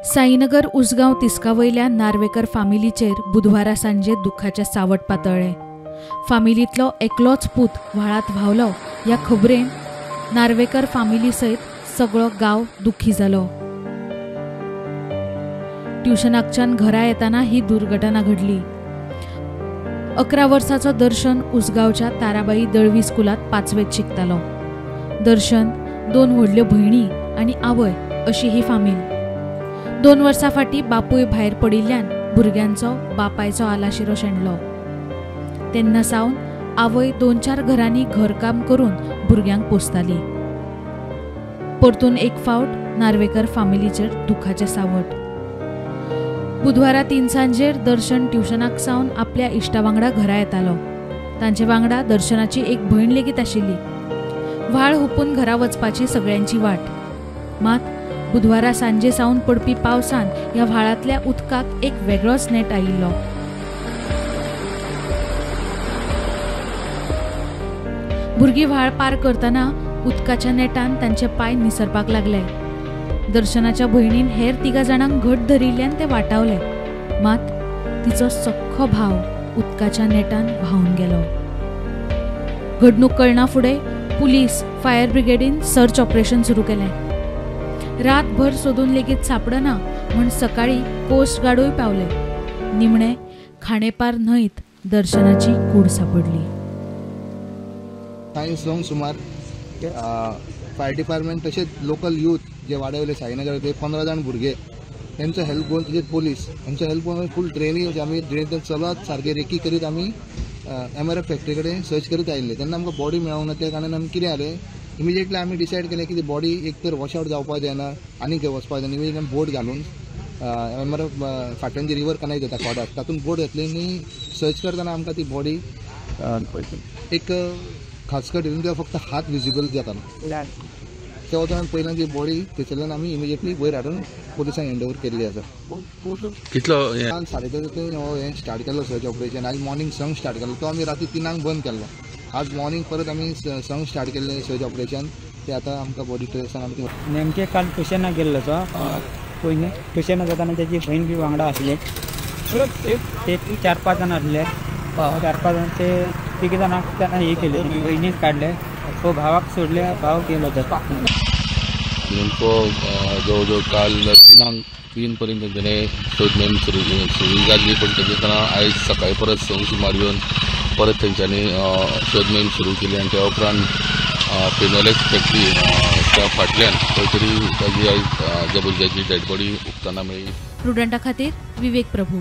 साईनगर उसगांव तिस्कावयल्या नार्वेकर फामिलीचेर बुधवारा सांजे दुख्खाचें सावट पातळ्ळें. फामिलींतलो एकलोच पूत व्हाळांत व्हांवलो ह्या खबरेन नार्वेकर फामिली सयत सगळो गांव दुख्खी जालो. ट्युशनाकच्यान घरा येताना ही दुर्घटना घडली. 11 वर्साचो दर्शन उसगांवच्या ताराबाई दळवी स्कुलांत 5वेंत शिकतालो. दर्शन, 2 व्हडल्यो भयणी आनी आवय अशी ही फामील. 2 वर्सां फाटीं बापूय भायर पडिल्ल्यान भुरग्यांचो बापायचो आलाशिरो शेणलो. तेन्ना सावन आवय 2-4 घरांनी घरकाम करून भुरग्यांक पोसताली. परतून एक फावट नार्वेकर फामिलीचेर दुख्खाचें सावट. बुधवारा 3 सांजेर दर्शन ट्युशनाक सावन आपल्या इश्टा वांगडा घरा येतालो. तांचे वांगडा दर्शनाची एक भयण लेगीत आशिल्ली. व्हाळ हुपून घरा वचपाची सगळ्यांची वाट. मात बुधवारा सांजे सावन पडपी पावसान ह्या व्हाळांतल्या उदकाक एक वेगळोच नेट आयिल्लो. भुरगीं व्हाळ पार करतना उदकाच्या नेटान तांचे पांय निसरपाक लागले. दर्शनाच्या भयणीन हेर 3 जाणांक घट धरिल्ल्यान ते वाटावले. मात तिचो सख्खो भाव उदकाच्या नेटान व्हांवन गेलो. घडणूक कळना फुडें पुलीस, फायर ब्रिगेडीन सर्च ऑपरेशन सुरू केलें. रातभर सोदून लेगीत सापडना म्हूण सकाळीं कोस्ट गार्डूय पावले. निमणे खांडेपार न्हंयत दर्शनाची कूड सापडली. सायन्स 2 सुमार फायर डिपार्टमेंट तशेंच लोकल यूथ जे वाडवले साईनगर ते 15 जाण भुरगे तेंचो हेल्प घेवन तशेंच पोलीस हेंचो हेल्प घेवन फूल ड्रेनीज आमी ड्रेनींतल्यान चलत सारके रेकी करीत आमी एमआरएफ फॅक्टरी कडेन सर्च करीत आयिल्ले. तेन्ना आमकां बॉडी मेळोंक ना. त्या कारणान आमी कितें जालें, इमिजिएटली आमी डिसायड केलें की ती बॉडी एक तर वॉश आवट जावपाक जायना आनी खंय वचपाक जायना. इमिजिएटली आमी बोट घालून एमआरएफ फाटल्यान जी रिवर कनेक्ट जाता कोडाक तातूंत बोट घातली आनी सर्च करतना आमकां ती बॉडी एक खासकट हितून तेका फक्त हात विजिबल जातालो. त्या वचून पयल्यान ती बॉडी थंयसरल्यान आमी इमिजिएटली वयर हाडून पोलिसांक हँड ओवर केल्ली आसा. कितलो काल 3:30 हो हें स्टार्ट केल्लो सर्च ऑपरेशन. आयज मॉर्निंग 6 स्टार्ट केल्लो, तो आमी राती 3 बंद केल्लो. आज मॉर्निंग परत आमी 6 स्टार्ट केल्लें सर्च ऑपरेशन. ते आतां आमकां बॉडी ट्रेसान आमकां नेमके काल ट्युशनाक गेल्लो तो पयलीं ट्युशनाक जाताना तेजी भयण बी वांगडा आसली. ते 4-5 जाण आसले. 4-5 जाण ते 3 जाणांक ताणें हे केले, भयणीक काडले, तो भावाक सोडले, भाव गेलो. तर नेमको जवळ जवळ काल 3 पर्यंत तेंच्यांनी शोध मोहीम सुरू जाल्ली, पूण तेजे तेन्ना आयज सकाळीं परत 6 सुमार येवन परत तेंच्यांनी शोध मोहीम सुरू केली आनी त्या उपरांत पेनोलेक्स फॅक्टरी त्या फाटल्यान खंय तरी ताजी आयज ज्या भुरग्याची डेड बॉडी उगतना मेळ्ळी. प्रुडंटा खातीर विवेक प्रभू.